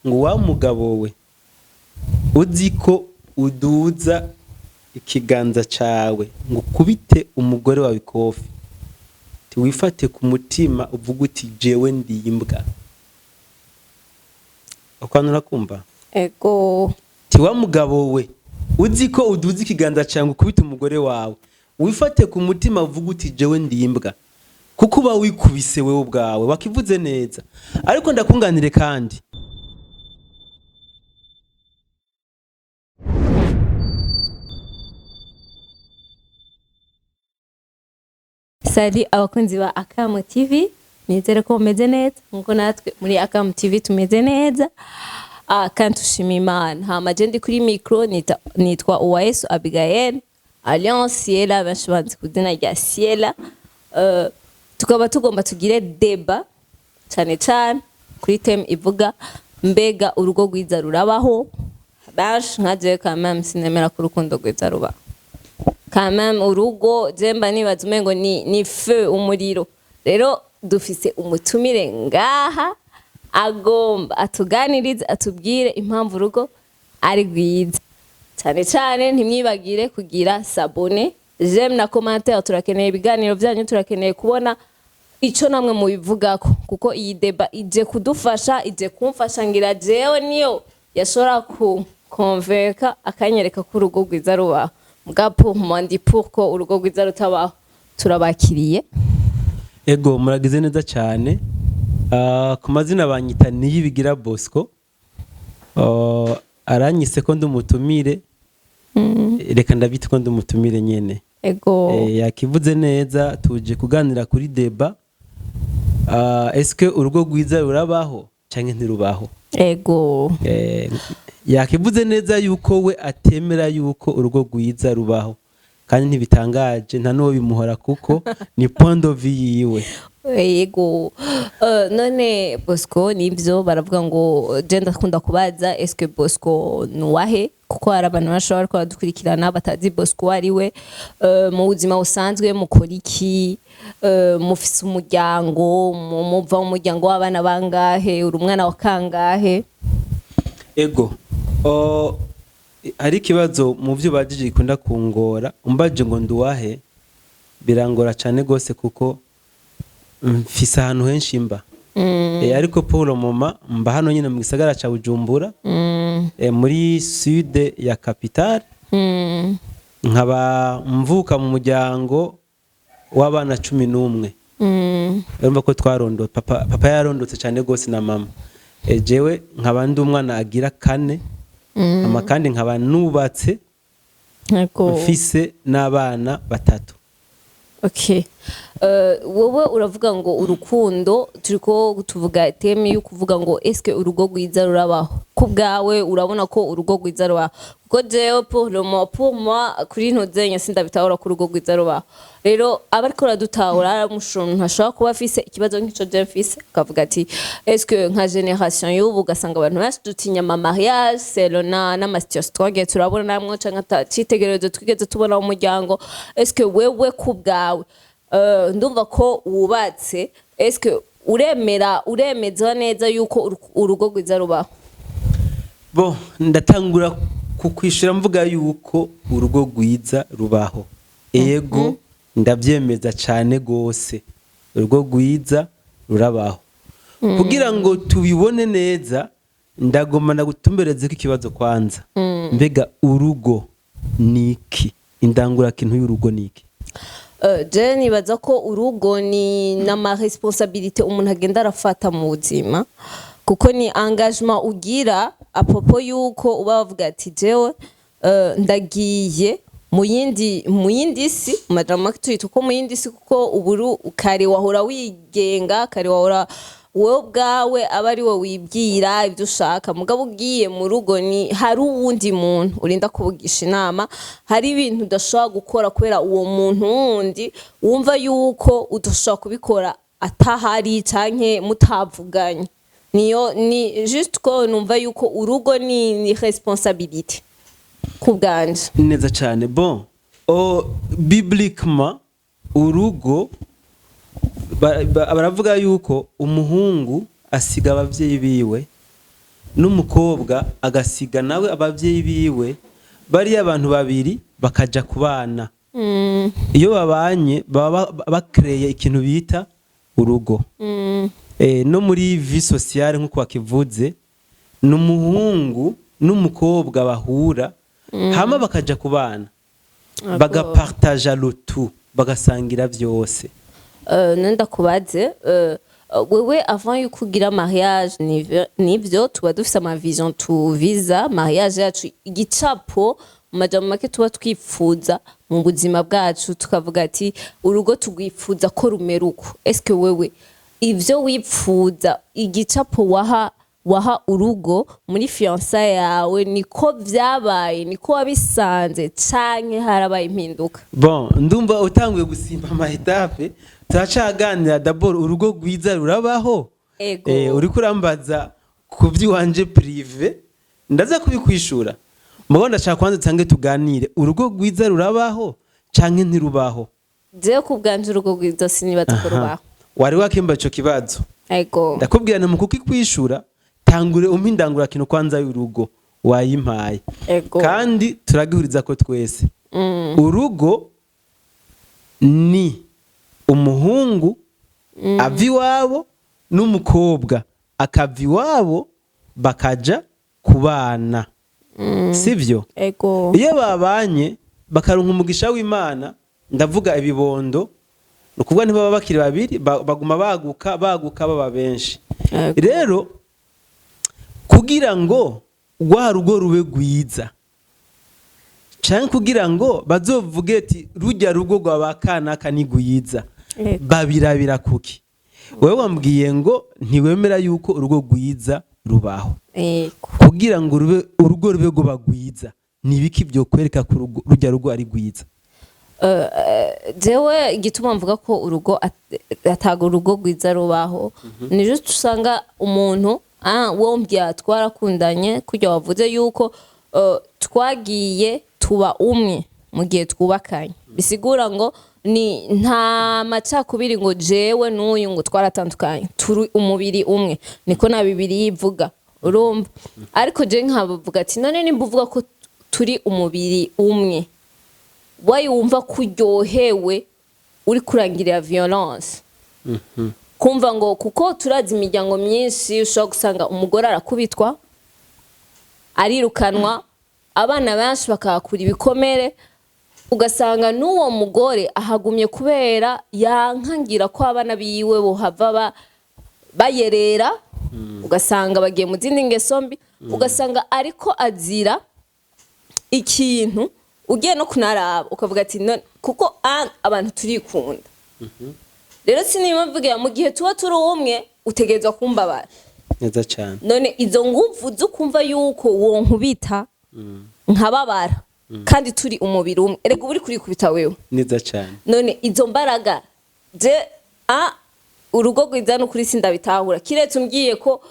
Ngo wa mugabo we, uzi ko uduza ikiganza cawe ngo ukubite umugore wawe ikofi, wifate ku mutima uvuge uti: "Jewe ndi imbwa." Ukantu urakumva? Ego. Ti wa mugabo we, uzi ko uduza ikiganza cawe ngo ukubite umugore wawe, wifate ku mutima uvuge uti: "Jewe ndi imbwa," kuko uba wikubise wewe ubwawe. Wakivuze neza, ariko ndakunganire kandi. Salut abakunzi ba Akamo TV, nizere ko mumeze neza nkuko natwe muri Akamo TV tumeze neza. Kandi tushima Imana. Hama je ndi kuri micro nitwa Uwayesu Abigael Alliance Siela, benshi banzi ku izina rya Siela. Tukaba tugomba tugire débat cyane cyane kuri thème ivuga: mbega urugo rwiza rurabaho? Benshi nka jewe quand même sinemera ko urukundo rwiza rubaho. Quand même urugo je mba nibaza umengo ni feu, umuriro. Rero dufise umutumire ngaha agomba atuganirize, atubwire impamvu urugo ari rwiza. Cyane cyane ntimwibagire kugira s'abonner, j'aime na commentaire. Turakeneye ibiganiro byanyu, turakeneye kubona ico namwe mubivugako, kuko iyi débat ije kudufasha, ije kumfasha. Ngira jewe niyo yashobora ku convaincre akanyereka ko urugo rwiza rubaho. Muga pour moi, ndi pour ko urugo rwiza rutabaho. Turabakiriye. Ego, muragize neza cyane. Ku mazina banyita Niyibigira Bosco. Aranyise ko ndi umutumire, reka ndabita ko ndi umutumire nyene. Ego. Yakivuze neza, tuje kuganira kuri débat: est-ce que urugo rwiza rurabaho canke ntirubaho? Ego. Yakivuze neza yuko we atemera yuko urugo rwiza rubaho, kandi ntibitangaje, nta n'uwo bimuhora, kuko ni point de vue yiwe. Yego. None Bosco, nivyo baravuga ngo je ndakunda kubaza: est-ce que Bosco nuwahe? Kuko hari abantu bashobora bariko baradukurikirana batazi Bosco uwo ari we. Mu buzima busanzwe mukora iki? Mufise umuryango? Muva mu muryango w'abana bangahe? Uri umwana wa kangahe? Ego. Hari ikibazo mu byo ubajije gikunda kungora. Umbaje ngo nduwahe, birangora cyane rwose, kuko mfise ahantu henshi mba. Ariko pour le moment mba hano nyine mu gisagara ca Bujumbura, muri sud ya capitale. Nkaba mvuka mu muryango w'abana 11. Urumva ko twarondo papa yarondotse cyane rwose na mama. Jewe nkaba ndi umwana agira kane. Ama kandi nkaba nubatse, mfise n'abana batatu. Okay. Wowe uravuga ngo urukundo, turiko tuvuga thème yo kuvuga ngo est-ce que urugo rwiza rurabaho? Ku bwawe urabona ko urugo rwiza rubaho? Kuko jewe pour le moment, pour moi, kuri ntuzenya sindabitahura ko urugo rwiza rubaho. Rero abariko baradutahura, hari umuntu ashobora kuba afise ikibazo nk'ico je mfise, akavuga ati: est-ce que nka génération y'ubu, ugasanga abantu benshi dutinya ama mariage selon na n'ama situation twagiye turabona namwe canke ata citegererezo twigeze tubona mu muryango. Est-ce que wewe ku bwawe, ndumva ko wubatse, est-ce que uremera, uremeza neza yuko urugo rwiza rubaho? Bon, ndatangura kukwishura mvuga yuko urugo rwiza rubaho. Ego, ndabyemeza cyane gose, urugo rwiza rurabaho. Kugira ngo tubibone neza, ndagomba ndagutumbereze ko ikibazo kwanza: mbega urugo ni iki? Indangurakintu y'urugo ni iki? Je nibaza ko urugo ni n'ama responsabilité umuntu agenda arafata mu buzima, kuko ni engagement ugira à propos yuko uba wavuga ati: jewe ndagiye mu yindi si. Majambo make tuyita uko, mu yindi si, kuko uburu kare wahora wigenga, kare wahora wowe ubwawe aba ari wowe wibwira ibyo ushaka. Mugabo ugiye mu rugo, ni hari uwundi muntu urinda kuvugisha inama, hari ibintu udashobora gukora kubera uwo muntu wundi wumva yuko udashobora kubikora atahari canke mutavuganye. Niyo ni juste ko numva yuko urugo ni responsabilité ku bwanje. Neza cyane. Bon, bibliquement urugo baravuga yuko umuhungu asiga abavyeyi biwe. N'umukobwa agasiga nawe abavyeyi biwe, bariya abantu babiri bakaja kubana. Iyo babanye baba bakreye ikintu bita urugo. No muri vie sociale, nk'uko wakivuze, ni umuhungu n'umukobwa bahura, hama bakaja kubana, bagapartaja le tout, bagasangira vyose. Nenda kubaze, wewe avant yuko ugira mariage, nivyo tuba dufise ama vision, tuviza mariage yacu, igicapo mu majambo make tuba twipfuza mu buzima bwacu, tukavuga ati urugo tugwipfuza ko rumera uko. Eske wewe ivyo wipfuza, igicapo waha urugo muri fiançailles yawe, niko vyabaye, niko wabisanze, canke harabaye impinduka? Bon, ndumva utanguye gusimba ama étapes. Turacaganira d'abord urugo rwiza rurabaho. Ego. Uriko urambaza ku by'iwanje privé, ndaza kubikwishura. Mugabo ndashaka kwanza tange tuganire, urugo rwiza rurabaho canke ntirubaho? Jewe ku bwanje urugo rwiza sinibaza ko rubaho. Wari wakimba ico kibazo. Ego. Ndakubwira nti mu kukikwishura tangure umpe indangura kintu kwanza y'urugo, wayimpaye. Ego. Kandi turagihuriza ko twese, urugo ni umuhungu ava iwabo n'umukobwa akava iwabo, bakaja kubana, sivyo? Ego. Iyo babanye bakaronka umugisha w'Imana, ndavuga ibibondo, ni ukuvuga ntibaba bakiri babiri, baguma baguka baguka baba benshi. Ego. Rero kugira ngo rwa rugo rube rwiza, canke kugira ngo bazovuge ati rujya rugo rwa ba kanaka ni rwiza, babirabira kuki? Wewe wambwiye ngo ntiwemera yuko urugo rwiza rubaho. Ego. Kugira ngo rube urugo rube rwoba rwiza, ni ibiki byokwereka ko rujya rugo ari rwiza? Jewe igituma mvuga ko urugo atago urugo rwiza rubaho ni just usanga umuntu wombya twarakundanye, kurya wavuze yuko twagiye tuba umwe mu gihe twubakanye, bisigura ngo ni nta macakubiri, ngo jewe n'uyu ngo twaratandukanye, turi umubiri umwe, niko na Bibiri yivuga, urumva? Ariko je nkabavuga ati none nimba uvuga ko turi umubiri umwe, wayi wumva ko uryohewe uri kurangirira violence, kumva ngo kuko turazi imiryango myinshi ushobora gusanga umugore arakubitwa, arirukanwa, abana benshi bakahakura ibikomere, ugasanga n'uwo mugore ahagumye kubera yankangira ko abana biwe bohava bayerera, ugasanga bagiye mu zindi ngeso mbi, ugasanga ariko azira ikintu ugiye no kunaraba ukavuga ati none kuko abantu turikunda. Rero sinima mvugira mu gihe tuba turi umwe utegerezwa kumbabara. Neza cyane. None izo nguvu zo kumva yuko wonkubita nkababara kandi turi umubiri umwe, erega uba uri kurikubita wewe. Neza cyane. None izo mbaraga je urugo rwiza n'ukuri sindabitahura, kiretse umbwiye ko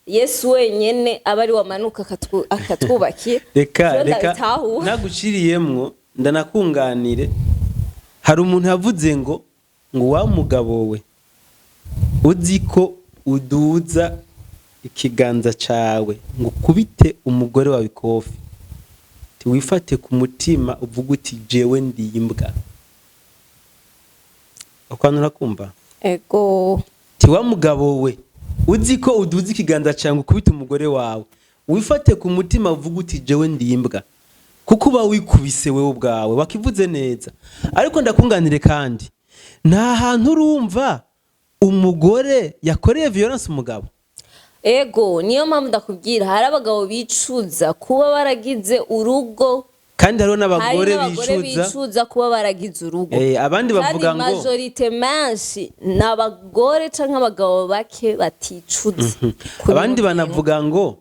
Yesu wenyene aba ari wamanuka akatwubakira. Reka Jewe reka ndabitahura. Naguciriyemwo, ndanakunganire. Hari umuntu yavuze ngo wa mugabo we, uzi ko uduza ikiganza cawe ngo ukubite umugore wawe ikofi, wifate ku mutima uvuge uti jewe ndi imbwa. Akantu urakumva? Ego. Ti wa mugabo we, uzi ko uduza ikiganza cyawe ngo ukubite umugore wawe, wifate ku mutima uvuge uti jewe ndi imbwa, kuko uba wikubise wewe ubwawe. Wakivuze neza, ariko ndakunganire kandi nta hantu urumva umugore yakoreye violence umugabo. Ego, niyo mpamvu ndakubwira hari abagabo bicuza kuba baragize urugo. Kandi hariho Hari n'abagore n'abagore bicuza. bicuza kuba baragize urugo. Abandi bavuga Kandi ngo majorité menshi ni abagore canke abagabo bake baticuza kuri Abandi bino. banavuga ngo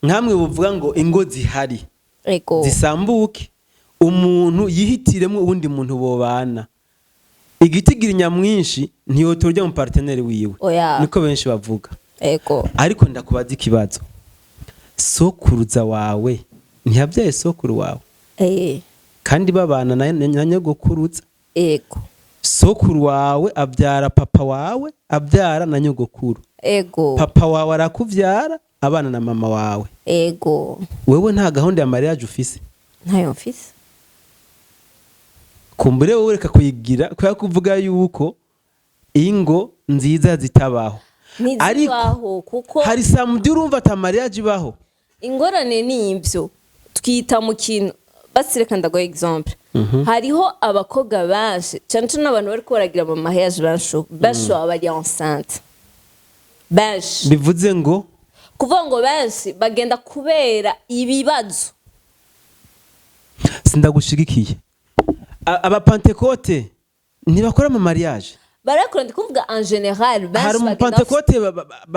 nkamwe buvuga ngo ingo zihari Ego. zisambuke, umuntu yihitiremo uwundi muntu bobana. Igitigira nyamwinshi ntiyotorya mu partenaire wiwe. Oya. Niko benshi bavuga. Ego. Ariko ndakubaza ikibazo: sokuruza wawe ntiyabyaye sokuru wawe? Kandi babana na nyogokuruza. Ego. Sokuru wawe abyara papa wawe, abyara na nyogokuru. Ego. Papa wawe arakuvyara. abana na mama wawe. Ego. Wewe nta gahunda ya mariage ufise? Ntayo mfise. Kumbure wowe reka kuyigira, kubera kuvuga yuko ingo nziza zitabaho. Ariko Ntizibaho kuko hari samedi urumva ata mariage ibaho. Ingorane ni ibyo twita mu kintu basi. Reka ndaguha exemple. Hariho abakobwa benshi cyane cyane abantu bariko baragira mu mariage, benshi benshi baba bari enceinte, benshi. Bivuze ngo? Kuvuga ngo benshi bagenda kubera ibibazo. Sindagushigikiye. Abapantekote ntibakora mu mariage? Barakora, ndi kuvuga en général benshi. Hari Bagenda umupantekote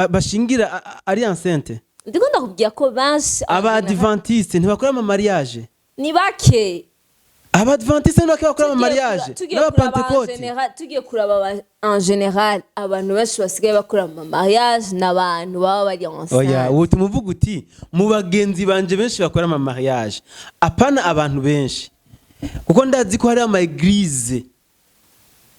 bashingira ari enceinte? Ndiko ndakubwira ko benshi en général. Abadiventiste ntibakora mu mariage? Ni bake. Abadiventiste ni bake bakora mu mariage? Tugiye kuraba en N'abapantekote? Tugiye kuraba en général, abantu benshi basigaye bakora mu mariage ni abantu baba bari enceinte. Oya, utuma uvuga uti mu bagenzi banje benshi bakora ama mariage, apana abantu benshi, kuko ndazi ko hari ama église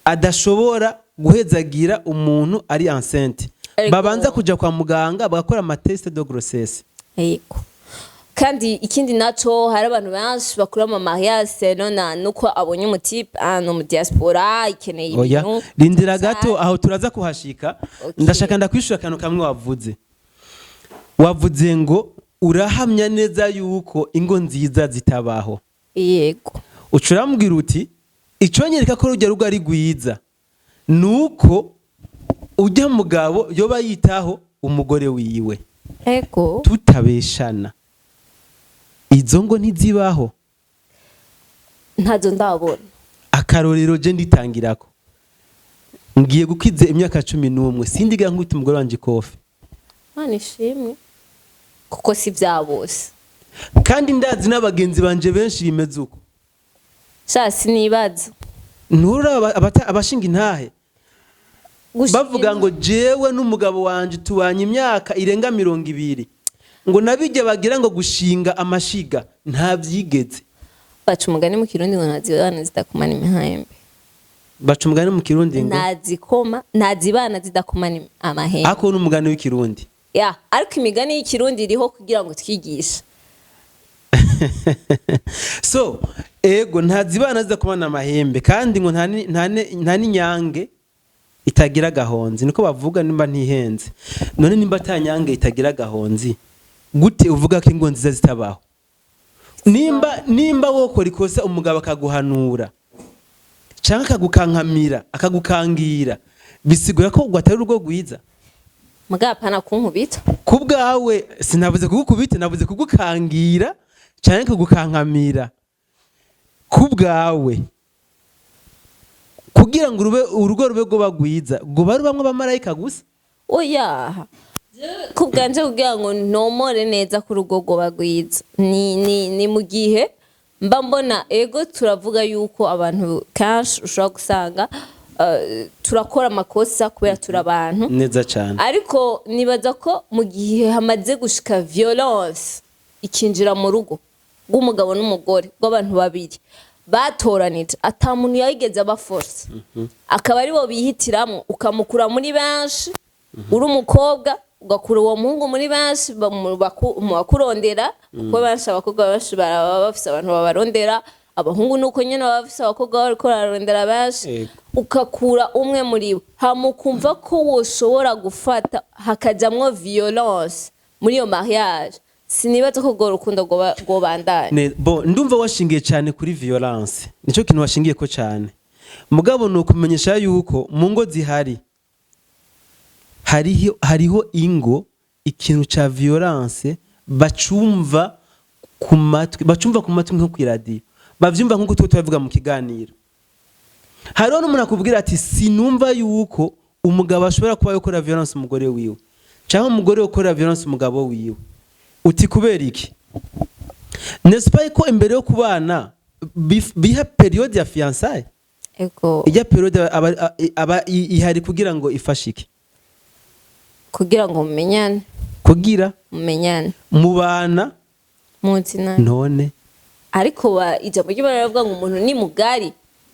adashobora guhezagira umuntu ari enceinte. Babanza kuja kwa muganga bagakora ama test de grossesse. Yego, kandi ikindi naco, hari abantu benshi bakora mu mariage selon na nuko abonye umu type no mu diaspora ikeneye Oya, ibintu. rindira gato, aho turaza kuhashika. Okay. Ndashaka ndakwishura akantu kamwe wavuze. Wavuze ngo urahamya neza yuko ingo nziza zitabaho. Yego. Uca urambwira uti iconyereka ko rujya rugo ari rwiza nuko ujya mugabo yoba yitaho umugore wiwe. Ego. Tutabeshana, izo ngo ntizibaho. Ntazo ndabona. Akarorero, je nditangirako, ngiye gukiza imyaka 11 sindiga nkubita umugore wanje ikofi. Mana ishimwe, kuko si bya bose. Kandi ndazi n'abagenzi banje benshi bimeze uko. Sha, sinibaza. Nturaba abashinga intahe bavuga ngo jewe n'umugabo wanje tubanye imyaka irenga 20, ngo nabijya bagira ngo gushinga amashiga nta byigeze. Baca umugani mu Kirundi ngo ntazibana zidakomana imihembe. Baca umugani mu Kirundi ngo? Ntazikoma, ntazibana zidakomana amahembe. Ako ni umugani w'Ikirundi. Ya, ariko imigani y'Ikirundi iriho kugira ngo twigishe. So ego, ntazibana zidakomana amahembe, kandi ngo nta n'inyange itagira agahonzi, niko bavuga nimba ntihenze. None nimba ata nyange itagira agahonzi, gute uvuga ko ingo nziza zitabaho? Nimba wokora ikosa, umugabo akaguhanura cyangwa akagukankamira, akagukangira, bisigura ko ubwo atari urugo rwiza? Mugabo kunkubita. Ku bwawe sinavuze kugukubita, navuze kugukangira cyangwa kugukankamira. Ku bwawe, kugira ngo urugo rube rwoba rwiza, rwoba rubamwo abamarayika gusa? Oya, ku bwanje, kugira ngo ntomore neza ku rugo rwoba rwiza ni mu gihe mba mbona, ego, turavuga yuko abantu kenshi ushobora gusanga turakora amakosa kubera turi abantu. Neza cyane. Ariko nibaza ko mu gihe hamaze gushika violence ikinjira mu rugo rw'umugabo n'umugore, rw'abantu babiri batoranije, ata muntu yayigeze aba force, akaba ari bo bihitiramo, ukamukura muri benshi uri umukobwa, ugakura uwo muhungu muri benshi mu bakurondera, kuko benshi, abakobwa benshi baraba bafise abantu babarondera, abahungu nuko nyene baba bafise abakobwa bariko bararondera benshi. Ukakura umwe muri bo, hama ukumva ko woshobora gufata hakajamwo violence muri iyo mariage, sinibaza ko urwo rukundo rwobandanya. Bo ndumva washingiye cyane kuri violence, nicyo kintu washingiye ko cyane. Mugabo ni ukumenyesha yuko mu ngo zihari hariho ingo ikintu ca violence bacumva ku matwi, bacumva ku matwi nko kw'iradiyo, bavyumva nk'uko tuba tubavuga mu kiganiro. Hariho n'umuntu akubwira ati sinumva yuko umugabo ashobora kuba yokora violence umugore wiwe, cyangwa umugore ukora violence umugabo wiwe. Uti kubera iki? N'est-ce pas ko imbere yo kubana biha période ya fiançailles? Ego. Ijya période aba ihari kugira ngo ifashe iki? Kugira ngo mumenyane. Kugira Mumenyane. Mubana. Munsi na None? Ariko ijambo ry'Imana riravuga ngo umuntu ni mugari,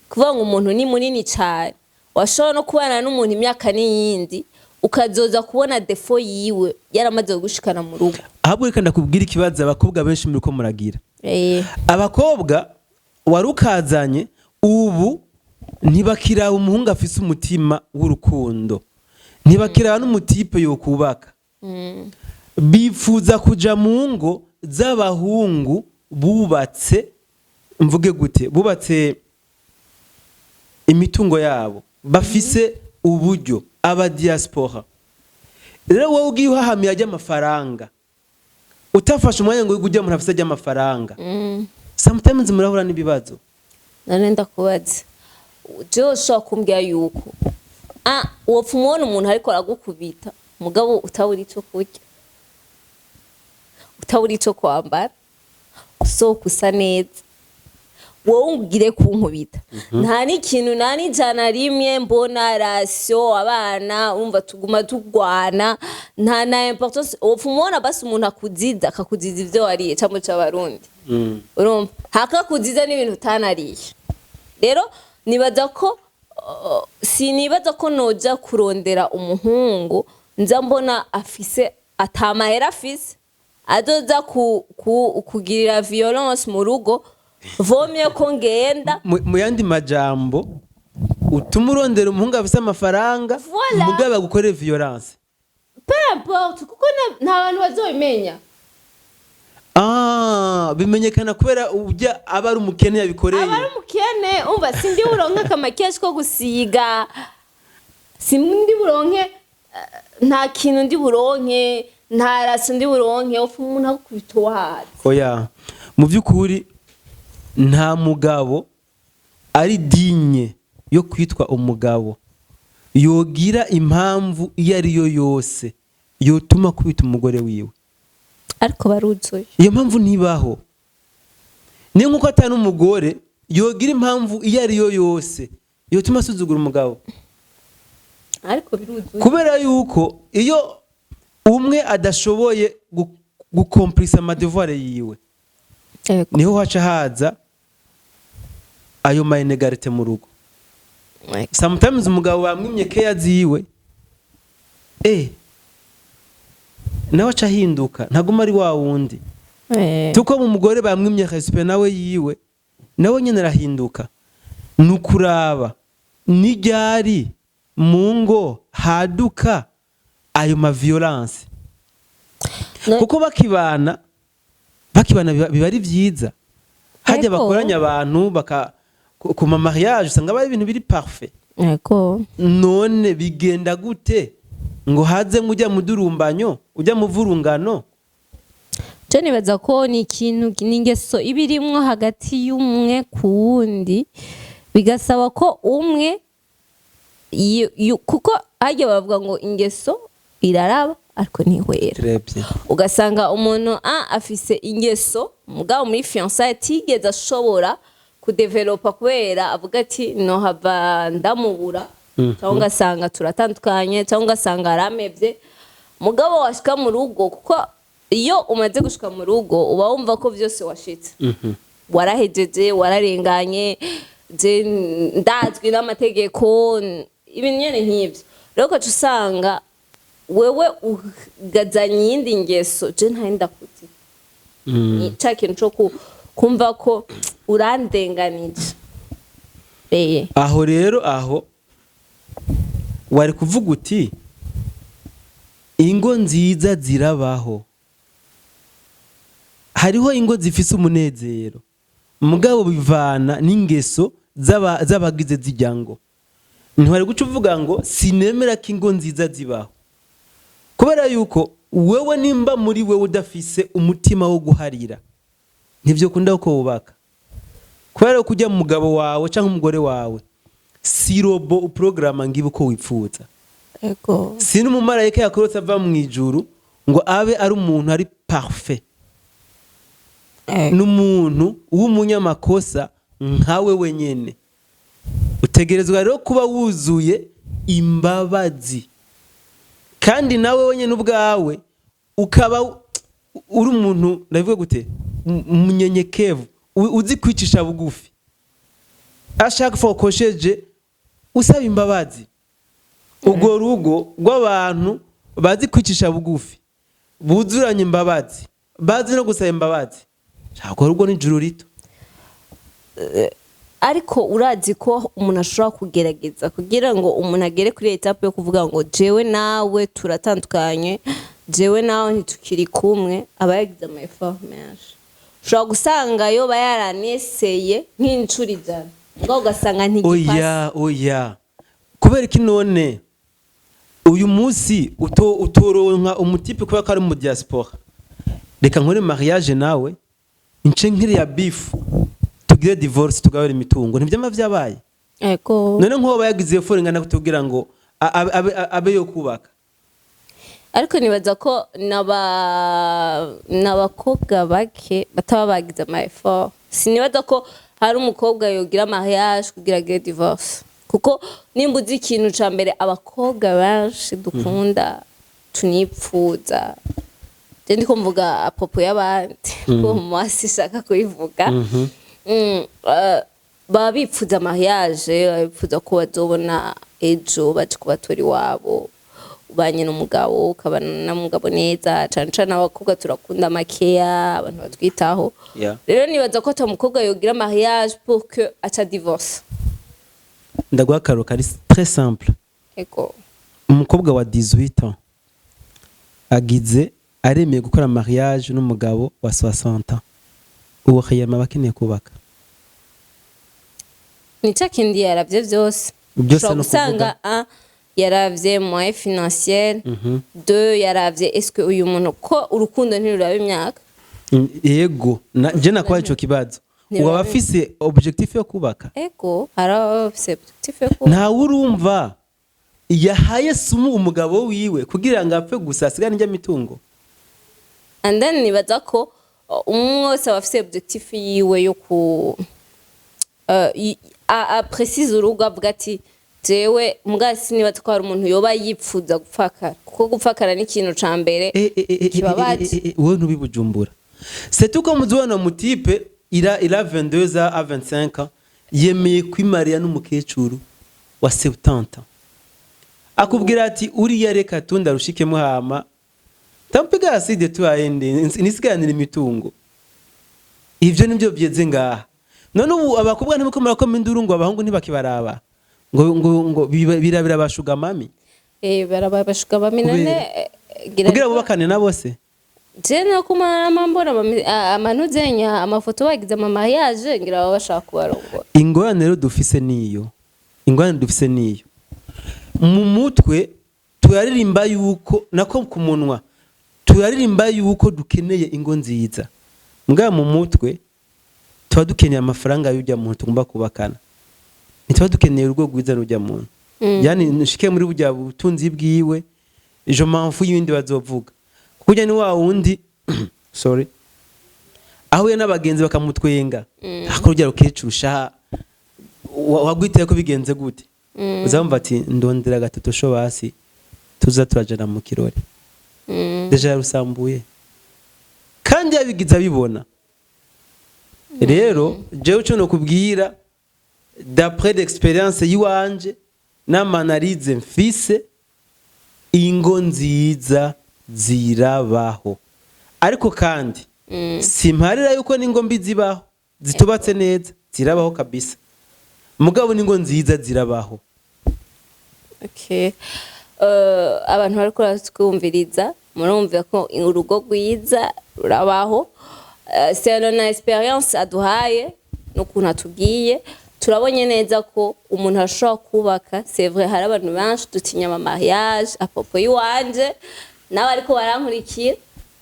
kuvuga ngo umuntu ni munini cyane, washobora no kubana n'umuntu imyaka n'iyindi. Ukazoza kubona défaut yiwe yaramaze kugushikana mu rugo. Ahubwo reka ndakubwira ikibazo abakobwa benshi muri ko muragira. Abakobwa wari ukazanye ubu ntibakiraba umuhungu afise umutima w'urukundo, ntibakiraba n'umu type yokubaka. Bifuza kuja mu ngo z'abahungu bubatse, mvuge gute, bubatse imitungo yabo, bafise uburyo, aba diaspora. Rero wowe ugiye uhahamiye ajya amafaranga, utafashe umwanya ngo ujye umuntu afise ajya amafaranga, sometimes murahura n'ibibazo. None ndakubaza, jewe ushobora kumbwira yuko wopfa umubona umuntu ariko aragukubita, mugabo utabura ico kurya, utabura ico kwambara, usohoka usa neza, wowe ungire kunkubita, nta n'ikintu, nta n'ijana rimwe mbona ration abana, umva tuguma tugwana, nta na importance. Wopfa umubona basi umuntu akuziza, akakuziza ivyo wariye cyangwa c'abarundi, urumva hakakuziza n'ibintu utanariye. Rero nibaza ko sinibaza ko noja kurondera umuhungu nza mbona afise atamahera afise, azoza kugirira violence mu rugo. Vomye ko ngenda. Mu yandi majambo, utuma urondera umuhungu afise amafaranga, Voilà. mugabo agukorere violence. Peu importe, kuko nta bantu bazobimenya. Ah, bimenyekana kubera ujya aba ari umukene yabikoreye. Aba ari umukene, umva sindi buronke akamakeshi ko gusiga, sindi buronke nta kintu ndi buronke, nta ration ndi buronke. Upfa umuntu agukubita wahaze. Oya, mu by'ukuri nta mugabo ari digne yo kwitwa umugabo yogira impamvu iyo ari yo yose yotuma akubita umugore wiwe. Ariko baruzuye. Iyo mpamvu ntibaho. Niyo nkuko atari n'umugore yogira impamvu iyo ari yo yose yotuma asuzugura umugabo. Ariko biruzuye. Kubera yuko iyo umwe adashoboye gukomplisa ama devoirs yiwe, niho haca haza ayo ma inégalités mu rugo. Sometimes umugabo bamwimye keya ziwe, nawe aca ahinduka, ntaguma ari wa wundi. Tuko mu mugore bamwimye respect nawe yiwe, nawe nyene arahinduka. Ni ukuraba n'iryari mu ngo haduka ayo ma violence. Kuko bakibana biba ari vyiza hajya bakoranya abantu baka ku ma mariage, usanga bari ibintu biri parfait. None bigenda gute ngo haze ujya mudurumbanyo, ujya muvurungano? Je nibaza ko ni ikintu, ni ingeso iba irimwo hagati y'umwe ku wundi, bigasaba ko umwe kuko harya bavuga ngo ingeso iraraba ariko ntihwera. Très bien. Ugasanga umuntu afise ingeso, mugabo muri fiançailles atigeze ashobora kudevelopa kubera avuga ati nohava ndamubura, cyangwa ugasanga turatandukanye, cyangwa ugasanga aramevye. Mugabo washika mu rugo, kuko iyo umaze gushika mu rugo uba wumva ko vyose washitse, warahejeje, wararenganye, je ndazwi n'amategeko, ibintu nyene nk'ivyo. Rero ugaca usanga wewe ugazanye iyindi ngeso, je ntari ndakuzi. Ni ca kintu co kumva ko urandenganije. Aho rero, aho wari kuvuga uti ingo nziza zirabaho, hariho ingo zifise umunezero, mugabo bivana n'ingeso z'abagize zijya ngo. Ntiwari guca uvuga ngo sinemera ko ingo nziza zibaho, kubera yuko wewe nimba muri wewe udafise umutima wo guharira, ntivyo kunda ko wubaka, kubera ko ujya mu mugabo wawe cyangwa umugore wawe si robot uprograma ngibe uko wipfuza. Si n'umumarayika yakorotse ava mu ijuru ngo abe ari umuntu ari parfait. N'umuntu w'umunyamakosa nkawe wenyene. Utegerezwa rero kuba wuzuye imbabazi, kandi nawe wenyine ubwawe ukaba uri umuntu, ndavuga gute, umunyenyekevu, uzi kwicisha bugufi, ashaka ukosheje usaba imbabazi. Urwo rugo rw'abantu bazi kwicisha bugufi, buzuranye imbabazi, bazi no gusaba imbabazi, urwo rugo ni ijuru rito. Ariko urazi ko umuntu ashobora kugerageza kugira ngo umuntu agere kuri étape yo kuvuga ngo jewe nawe turatandukanye, jewe nawe ntitukiri kumwe, aba yagize ama effort menshi. Ushobora gusanga yoba yaraneseye nk'inshuro 100, ubwo ugasanga ntigipasa. Oya, oya, kubera iki none uyu munsi utoronka umu type kubera ko ari mu diaspora? Reka nkore mariage nawe, nce nkiriya bifu, tugire divorce, tugabure imitungo. Ntibyama vyabaye? Ego. None nk'uwo yagize effort ingana kutubwira ngo abe yo kubaka? Ariko nibaza ko n'abakobwa bake bataba bagize ama effort. Sinibaza ko hari umukobwa yogira mariage kugira agire divorce, kuko nimba uzi ikintu ca mbere abakobwa benshi dukunda tunipfuza, je ndiko mvuga à propos y'abandi kuko mu masi shaka kubivuga, baba bipfuza mariage, baba bipfuza ko bazobona ejo baje kubatora iwabo, ubanye n'umugabo, ukabana n'umugabo neza. Cane cane abakobwa turakunda makeya, abantu batwitaho. Rero nibaza ko ata mukobwa yogira mariage pour que aca divorce. Ndaguha akararo kari très simple. Ego. Umukobwa wa 18 ans agize aremeye gukora mariage n'umugabo wa 60 ans, uwo khiyama aba akeneye kubaka? Nica kindi yaravye vyose. Byose. Ushobora No gusanga kuvuga un, yaravye moyen financier, deux, yaravye est-ce que uyu muntu, ko urukundo ntiruraba imyaka. Yego, je nakwaye ico kibazo. Ntiruraba. Uwo aba afise objectif yo kubaka. Ego, hari abafise objectif yo kubaka. Ntawe urumva yahaye sumu umugabo wiwe kugira ngo apfe gusa asigane ijya mitungo. And then nibaza ko umwe wese aba afise objectif yiwe yo ku a précise urugo, avuga ati jewe mbwa sinibaza ko hari umuntu yoba yipfuza gupfakara, kuko gupfakara ni ikintu ca mbere kibabaje. Wowe ntubibujumbura, c'est tout comme muzibona mu type il a 22 ans à 25 ans, yemeye kwimariya n'umukecuru wa 70 ans, akubwira ati uriya reka tunda rushikemo, hama tampiga acide tu aende, nisiganira imitungo. Ivyo nivyo byeze ngaha. None ubu abakobwa ntimuko murakoma induru ngo abahungu ntibakibaraba, ngo birabira ba sugar mummy. Baraba ba sugar mummy none. Kubera- kugira bubakane na bose. Je no kumara mbona amanuzenya amafoto bagize ama mariage, ngira baba bashaka kubarongora. Ingorane rero dufise niyo, ingorane dufise niyo mu mutwe turaririmba yuko, nako ku munwa turaririmba yuko dukeneye ingo nziza, mbwa mu mutwe tuba dukeneye amafaranga y'ujya muntu tugomba kubakana, ntituba dukeneye urugo rwiza n'ujya muntu. Yani nshike muri burya butunzi bwiwe, je m'en fous y'ibindi bazovuga. Kurya ni wa wundi, sorry, ahuye n'abagenzi bakamutwenga, ako rujya rukecuru sha wagwiteye ko bigenze gute, uzamva ati ndondera gatatu sho basi tuza turajana mu kirori. Déjà yarusambuye kandi yabigize abibona. Rero jewe ico nokubwira d'après l'expérience yiwanje n'ama analyses mfise, ingo nziza zirabaho, ariko kandi simparira yuko n'ingo mbi zibaho zitubatse neza, zirabaho kabisa, mugabo n'ingo nziza zirabaho. Okay. Abantu bariko baratwumviriza murumva ko urugo rwiza rurabaho. Selon na expérience aduhaye n'ukuntu atubwiye, turabonye neza ko umuntu ashobora kubaka. C'est vrai, hari abantu benshi dutinya ama mariage. À propos y'iwanje nawe ariko barankurikira,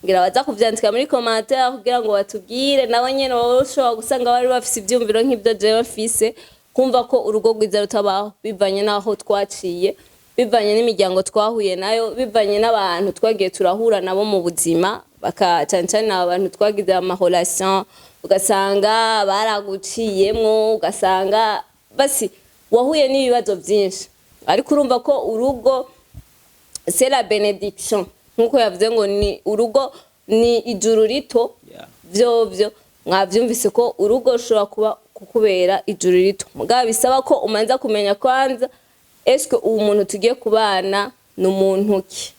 ngira baza kuvyandika muri commentaire kugira ngo batubwire nabo nyene baba ushobora gusanga bari bafise ivyumviro nk'ivyo jewe mfise, kumva ko urugo rwiza rutabaho bivanye n'aho twaciye, bivanye n'imiryango twahuye nayo, bivanye n'abantu twagiye turahura nabo mu buzima, baka cyane cyane abantu twagize ama relation, ugasanga baraguciyemwo, ugasanga basi wahuye n'ibibazo byinshi. Ariko urumva ko urugo c'est la bénédiction, nkuko yavuze ngo ni urugo ni ijuru rito. Vyovyo mwavyumvise ko urugo rushobora kuba kukubera ijuru rito, mugabo bisaba ko umanza kumenya kwanza. Eske uwo muntu tugiye kubana ni umuntu ki?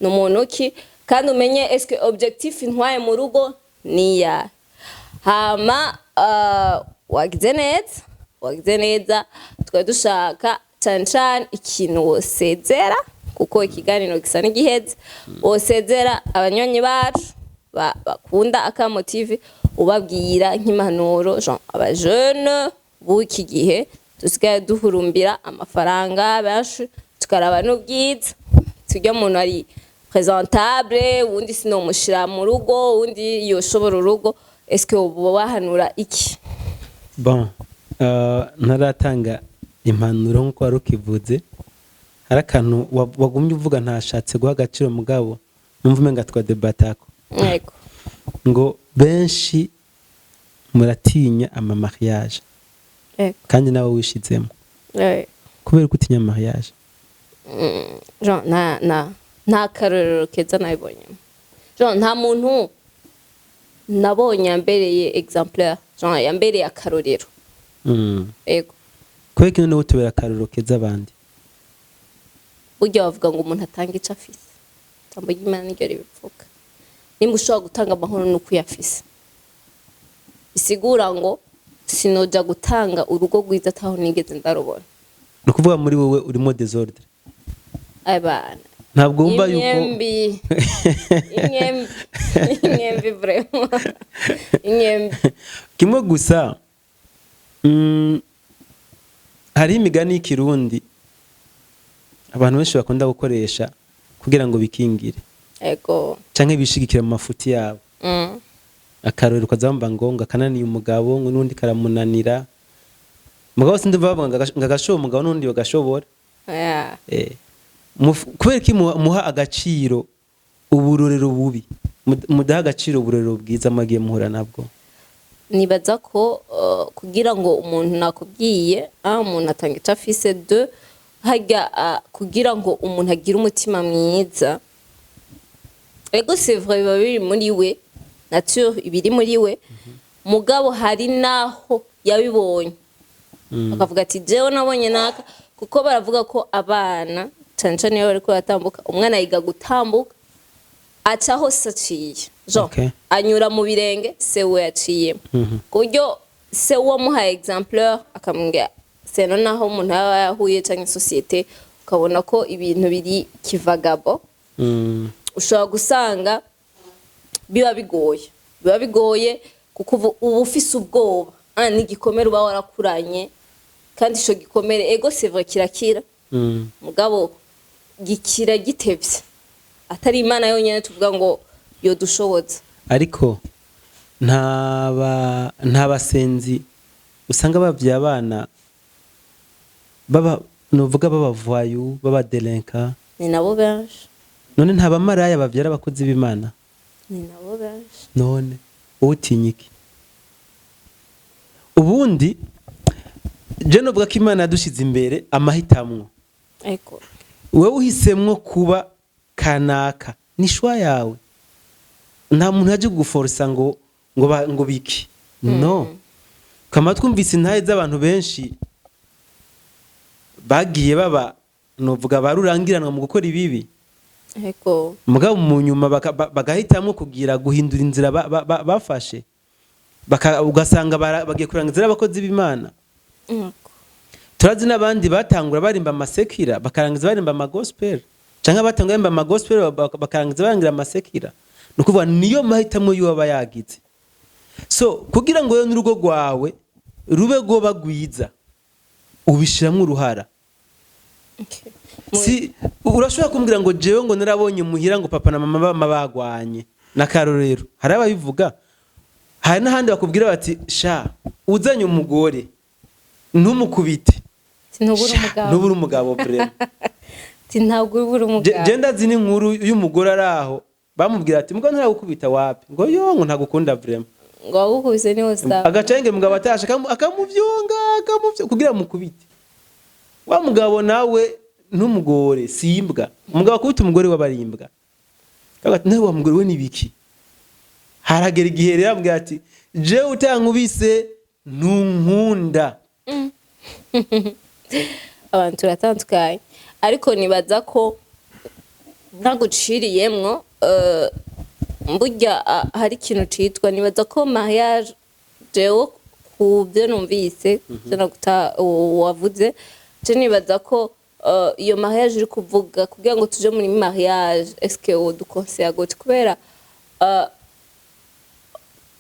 Ni umuntu ki? Kandi umenye eske objectif ntwaye mu rugo ni iyahe. Hama wagize neza, wagize neza. Twari dushaka cane cane ikintu wosezera, kuko ikiganiro gisa n'igiheze. Wosezera abanywanyi bacu bakunda Akamo TV, ubabwira nk'impanuro, genre abajene b'iki gihe dusigaye duhurumbira amafaranga benshi, tukaraba n'ubwiza, tujya umuntu ari présentable, uwundi sinomushira mu rugo, uwundi yoshobora urugo. Eske ubu bahanura iki? Bon, ntaratanga impanuro, nk'uko wari ukivuze, hari akantu wagumye uvuga ntashatse guha agaciro, mugabo numva umenga twadebatako. Yego. Ngo benshi muratinya ama mariage. Kandi nawe wishizemo. Kubera ko utinya mariage? Genre nta karorero keza nabibonyemo. Genre nta muntu nabonye yambereye exemplaire, genre yambereye akarorero. Yego. Kubera ko noneho tubera akarorero keza abandi. Burya bavuga ngo umuntu atanga ico afise. Ijambo ry'Imana niryo ribivuga. Nimba ushobora gutanga amahoro nuko uyafise, bisigura ngo sinoja gutanga urugo rwiza ataho nigeze ndarubona. Ni ukuvuga muri wowe urimo désordre. Abana. Ntabwo wumva yuko Imyembi, imyembi, imyembi, vraiment imyembi. Kimwe gusa, hariho imigani y'ikirundi abantu benshi bakunda gukoresha kugira ngo bikingire canke bishigikire mu mafuti yabo. Akarorero, ukazamba ngo akananiye umugabo, ngo n'undi karamunanira. Mugabo sindumva bavuga ngo agashobora umugabo n'undi bagashobora. Kubera ko muha agaciro uburorero bubi, mudaha agaciro uburorero bwiza mwagiye muhura nabwo. Nibaza ko kugira ngo umuntu, nakubwiye, umuntu atanga icyo afise. De harya, kugira ngo umuntu agire umutima mwiza, ego, c'est vrai, biba biri muri we, nature ibiri muri we, mugabo hari naho yabibonye akavuga ati jewe nabonye naka. Kuko baravuga ko abana, cane cane iyo bariko baratambuka, umwana yiga gutambuka aca hose aciye. Genre anyura mu birenge se we yaciyemo, ku buryo se wamuhaye exemplaire akamubwira seno. Naho umuntu aba yahuye canke société, ukabona ko ibintu biri kivagabo, ushobora gusanga biba bigoye, biba bigoye, kuko uba ufise ubwoba, n'igikomere uba warakuranye. Kandi ico gikomere, ego, c'est vrai, kirakira, mugabo gikira gitevye, atari Imana yonyene tuvuga ngo yodushoboza. Ariko nta basenzi usanga bavye abana baba, nuvuga, b'abavayu, b'abadelenka? Ni nabo benshi. None nta bamaraya bavyara abakozi b'Imana? Ni nabo benshi. None wowe utinya iki? Ubundi je novuga ko Imana yadushize imbere amahitamwo. Wewe uhisemwo kuba kanaka, ni choix yawe. Nta muntu yaje kuguforsa ngo biki. No kama twumvise intahe z'abantu benshi bagiye baba, novuga, barurangiranwa mu gukora ibibi, mugabo mu nyuma bagahitamwo kugira guhindura inzira bafashe, ugasanga bagiye kuranga inzira y'abakozi b'Imana. Turazi n'abandi batangura barimba amasekira, bakarangiza barimba amagospel, canke batangura barimba amagospel, bakarangiza barangira amasekira. Ni ukuvuga niyo mahitamo y'uwo aba yagize. So kugira ngo n'urugo rwawe rube rwoba rwiza, ubishiramwo uruhara. Si urashobora kumbwira ngo jewe ngo narabonye muhira ngo papa na mama bama bagwanye. N'akarorero, hari ababivuga, hari n'ahandi bakubwira bati: "Sha, uzanye umugore ntumukubite." Ntubura Sha, umugabo. Ntubura umugabo vraiment. Ati ntabwo ubura umugabo. Je ndazi n'inkuru y'umugore ari aho bamubwira ati: "Mugabo ntaragukubita wapi?" Ngo: "Yo," ngo "ntagukunda vraiment." Ngo wagukubise niho sawa. Agacenge mugabo atashe akamuvyonga, akamuvyo kugira mukubite wa mugabo. Nawe ntumugore, si imbwa. Umugabo akubita umugore w'abarimbwa. Kaga ati: "Nawe wa mugore we nibiki?" Haragera igihe rero amubwira ati: "Jewe utankubise ntunkunda." Abantu turatandukanye, ariko nibaza ko ntaguciriyemwo, burya hari ikintu citwa, nibaza ko mariage, jewe ku byo numvise, byo naguta wavuze, je nibaza ko iyo mariage uri kuvuga, kugira ngo tuje muri mariage, eske wodukonseya gute? Kubera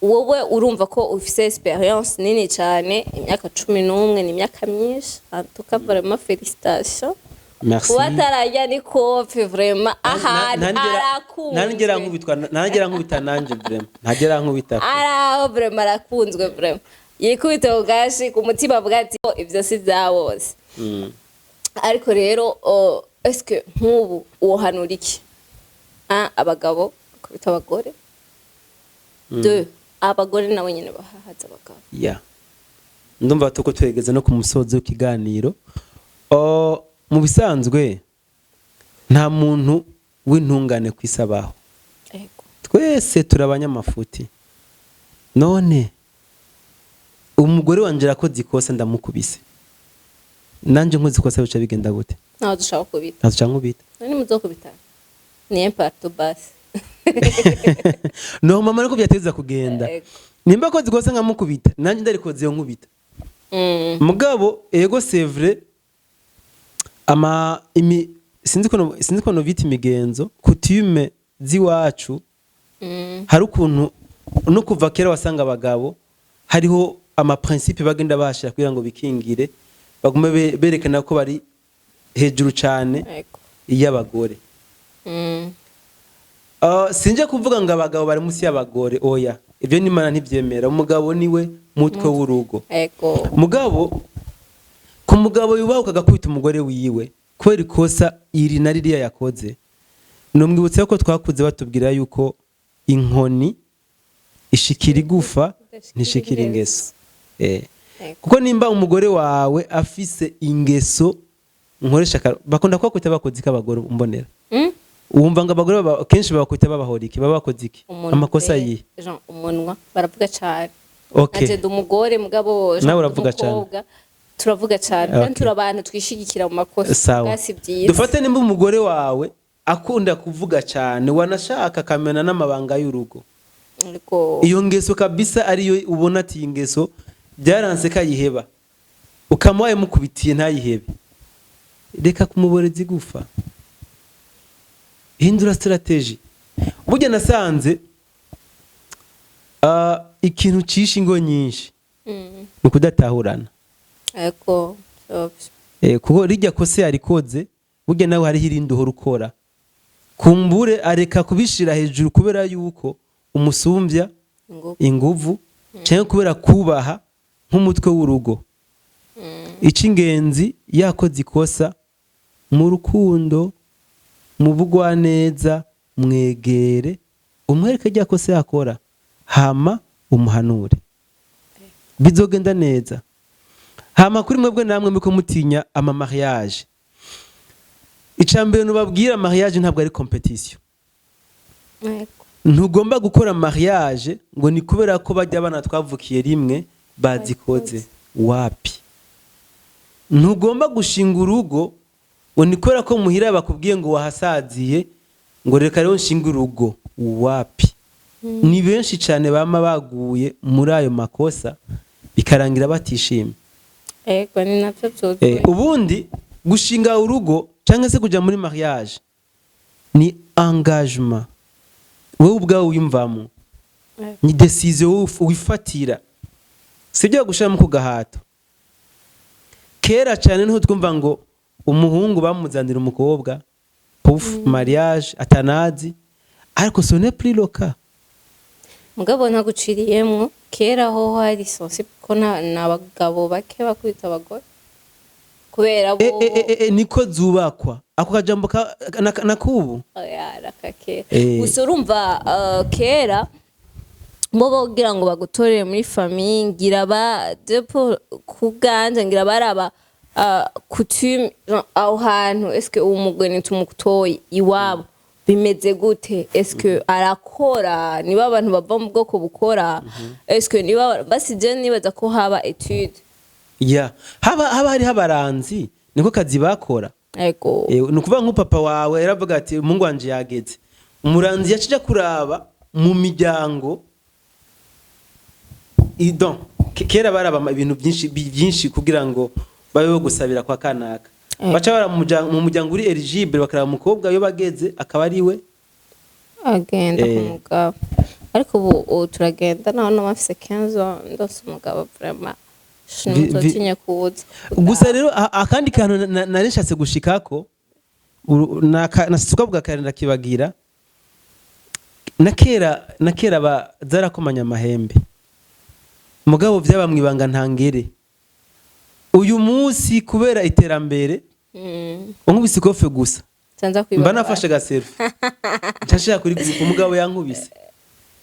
wowe urumva ko ufise expérience nini cyane, imyaka 11 ni imyaka myinshi. En tout cas, vraiment félicitations. Merci. Kuba atarajya ni kofe, vraiment ahari Ntanigera arakunzwe. nkubitwa, ntanigera nkubita nanje, vraiment ntagera nkubita. Araho, vraiment arakunzwe, vraiment yikubita ku gashi ku mutima, avuga ati: "Oh, ibyo si bya bose." Ariko rero, oh, eske nk'ubu wohanura iki? Un, abagabo bakubita abagore. Deux, abagore nabo nyine bahahaza abagabo. Ya, ndumva tuko twegeze no ku musozo w'ikiganiro. O, mu bisanzwe nta muntu w'intungane ku isi abaho. Twese turi abanyamafuti. None umugore wanje arakoze ikosa, ndamukubise, nanje nkoze ikosa bica bigenda gute? Ntawe dushaka kubita. Ntazo nkubita. None muzokubitana ni imparto basi. No mama, niko byateza kugenda. Nimba akoze ikosa nkamukubita, nanjye ndarikoze iyo nkubita. Mugabo ego, c'est vrai, ama imi sinzi ko no bita imigenzo, coutume z'iwacu. Hari ukuntu no kuva kera wasanga abagabo hariho ama principe bagenda bashira kugira ngo bikingire, bagume berekana ko bari hejuru cyane y'abagore. Sinje kuvuga ngo abagabo bari munsi y'abagore, oya, ibyo n'Imana ntibyemera. Umugabo niwe mutwe w'urugo. Mugabo ku mugabo yubahuka agakubita umugore wiwe kubera ikosa iri na ririya yakoze, numwibutse ko twakuze batubwira yuko inkoni ishikira igufa, ntishikira ingeso. Kuko nimba umugore wawe afise ingeso, nkoresha bakunda kubakwita bakoze iki abagore mbonera? Wumva ngo abagore kenshi babakwita babahora iki? Baba bakoze iki? Umunwa. Amakosa pe. yihe? Jean, umunwa, baravuga cyane. Okay. Nanje ndi umugore, mugabo Jean, Nawe ndi uravuga cane. umukobwa, turavuga cyane kandi turi abantu twishigikira mu makosa. Sawa. Bwasi byiza. Dufate nimba umugore wawe akunda kuvuga cyane, wanashaka akamena n'amabanga y'urugo, iyo ngeso kabisa ariyo ubona ati iyi ngeso byaranse kayiheba, ukaba wayimukubitiye ntayihebe, reka kumuboreza igufa, hindura stratégie. Burya nasanze ikintu cishe ingo nyinshi ni ukudatahurana. Ego. Kuko rijya kose yarikoze, burya nawe hariho irindi uhora ukora, kumbure areka kubishira hejuru kubera yuko umusumbya Ingufu. inguvu, cyangwa kubera kubaha nk'umutwe w'urugo. Icy'ingenzi, yakoze ikosa, mu rukundo, mu bugwaneza, mwegere, umwereke rya kosa yakora, hama umuhanure, bizogenda neza. Hama kuri mwebwe namwe muko mutinya ama mariage, icambere nubabwira, mariage ntabwo ari compétition. Ntugomba gukora mariage ngo ni kubera ko bajya abana twavukiye rimwe bazikoze, wapi. Ntugomba gushinga urugo ngo ni kubera ko muhira bakubwiye ngo wahasaziye, ngo reka rero nshinge urugo, wapi. Ni benshi cyane bama baguye muri ayo makosa, bikarangira batishimye. Ego, ni navyo vyuzuye. Ubundi gushinga urugo cyangwa se kujya muri mariage ni engagement wowe ubwawe wiyumvamo, ni décision wowe wifatira, sibyo gushiramo ku gahato. Kera cyane niho twumva ngo umuhungu bamuzanira umukobwa, pouf, mariage atanazi, ariko ce n'est plus le cas. Mugabo ntaguciriyemwo, kera ho hari sensible ko n'abagabo bake bakubita abagore kubera bo. Niko zubakwa ako kajambo nakubu. Oya, raka kera. Gusa urumva, kera bo bogira ngo bagutorere muri famille, ngira ba depo kubwanje, ngira baraba coutume aho hantu, eske uwo mugeni tumutoye iwabo bimeze gute, eske arakora, niba abantu bava mu bwoko bukora, eske niba basi je nibaza ko haba étude. Ya, haba hariho abaranzi. Niko kazi bakora. Ni ukuvuga nk'upapa wawe yaravuga ati: "Umuhungu wanje yageze." Umuranzi yacija kuraba mu miryango. Idon kera baraba ibintu byinshi byinshi kugira ngo babe bo gusabira kwa kanaka. Baca bara mu muryango uri éligible, bakaraba umukobwa iyo bageze, akaba ari we agenda ku mugabo. Ariko ubu turagenda, naho naba mfise 15 ans, ndose umugabo, vraiment muzotinye kuza. Gusa rero akandi kantu nari nshatse gushikako, nasitse bwa kare ndakibagira. Na kera zarakomanya amahembe, mugabo byaba mwibanga ntangere. Uyu munsi kubera iterambere, unkubise ikofe gusa, Nsanza mba kwibarabara. nafashe aga selfie, nshashira kuri groupe: "Umugabo yankubise."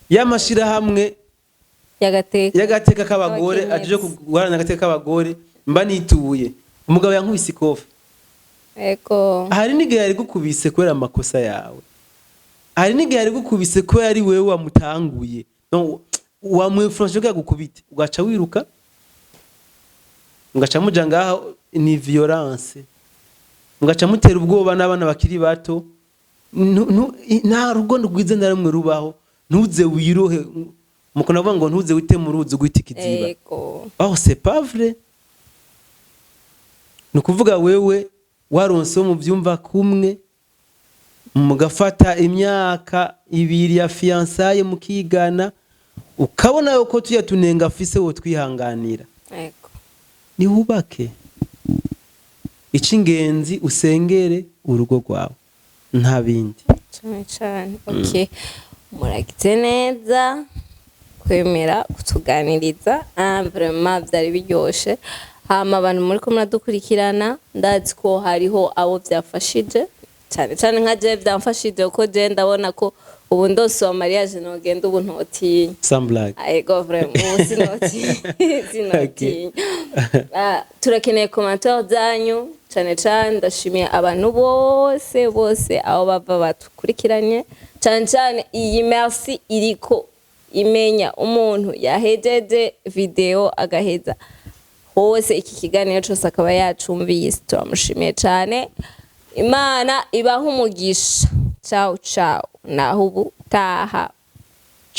Y'amashirahamwe y'agateka y'agateka k'abagore k'abakenyezi. Aje guharanira agateka k'abagore, mba nituye: "Umugabo yankubise ikofe." Hari n'igihe yari gukubise kubera amakosa yawe, hari n'igihe yari gukubise kubera ari wewe wamutanguye. Donc, wamwinfluence kugira gukubite, ugaca wiruka, mugaca muja ngaho, ni violence, mugaca mutera ubwoba n'abana bakiri bato. Nta rugo rwiza na rumwe rubaho. Ntuze wirohe, mukunda kuvuga ngo ntuze wite mu ruzi ugwita ikiziba. Oh, c'est pas vrai. Ni ukuvuga wewe waronse wo mu byumva kumwe, mugafata imyaka 2 ya fiançailles, mukigana, ukabona yuko tuya tunenga afise wo twihanganira, niwubake. Icy'ingenzi usengere urugo rwawe, nta bindi. Cyane cyane. Okay, muragize neza kwemera kutuganiriza. Vraiment byari biryoshe. Hama abantu muri ko muradukurikirana, ndazi ko hariho abo byafashije cyane cyane, nka je byamfashije, kuko je ndabona ko ubu ndose wa mariage nogenda, ubu ntotinya. Sans blague. Ego, vraiment ubu sinotinya, sinotinya. Turakeneye commentaire zanyu cyane cyane. Ndashimiye abantu bose bose aho bava batukurikiranye cyane cyane. Iyi merci iriko imenya umuntu yahejeje video, agaheza hose iki kiganiro cyose, akaba yacumvise. Turamushimiye cyane. Imana ibaha umugisha. Ciao ciao, naho ubu taha.